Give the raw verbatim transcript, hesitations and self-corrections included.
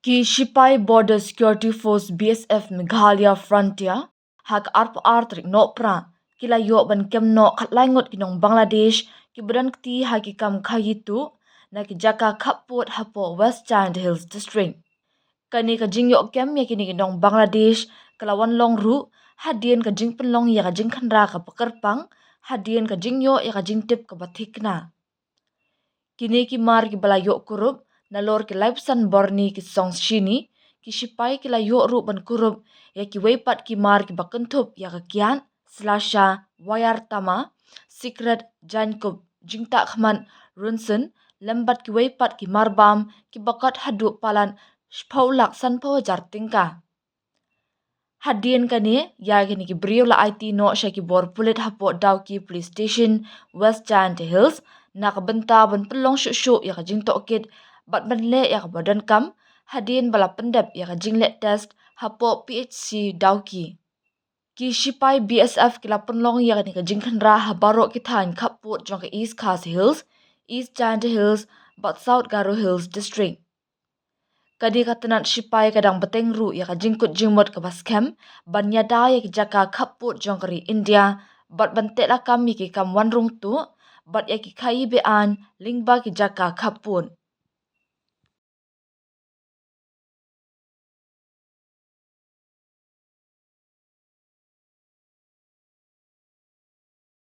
Ki shipai Border Security Force, B S F, Meghalaya Frontier ha ka arphew ar tarik Nohprah ki la ïoh ban kem noh khatlai ngut ki nong Bangladesh kiba don kti ha ki kam khaïi tuh na ki jaka khappud hapoh West Jaintia Hills District. Kane ka jingïoh kem ïa kine ki nong Bangladesh ka la wan long ruh hadien ka jingpynlong ïa ka jingkhynra kaba kyrpang hadien ka jingïoh ïa ka jingtip kaba thikna. Kine ki mar kiba la ïoh kurup nalor ki laiphew san bor ne ki song shini, ki shipai ki la ïoh ruh ban kurup ïa kiwei pat ki mar kiba kynthup ïa ka kiad, slasha, wire tama, sikret, jaiñkup, jingtah khmat, rynsun, lem bad kiwei pat ki mar bam kiba kot haduh palat shiphew lak sanphew hajar tyngka. Hadien kane, ïa kine ki briew la aiti noh sha ki bor pulit hapoh Dawki Police Station, West Jaintia Hills, na ka bynta ban pynlong shuh shuh ïa ka jingtohkit bad ban leh ïa kaba donkam hadien ba la pyndep ïa ka jingleh test hapoh P H C Dawki. Ki shipai B S F ki la pynlong ïa kane ka jingkhynra ha baroh ki thaiñ khappud jong ka East Khasi Hills, East Jaintia Hills bad South Garo Hills District. Kane ka tnat shipai ka dang bteng ruh ïa ka jingkut jingmut kaba skhem ban ïada ïa ki jaka khappud jong ka ri India bad ban teh lakam ïa ki kam wan rung tuh bad ïa ki khaïi be-aiñ lyngba ki jaka khappud.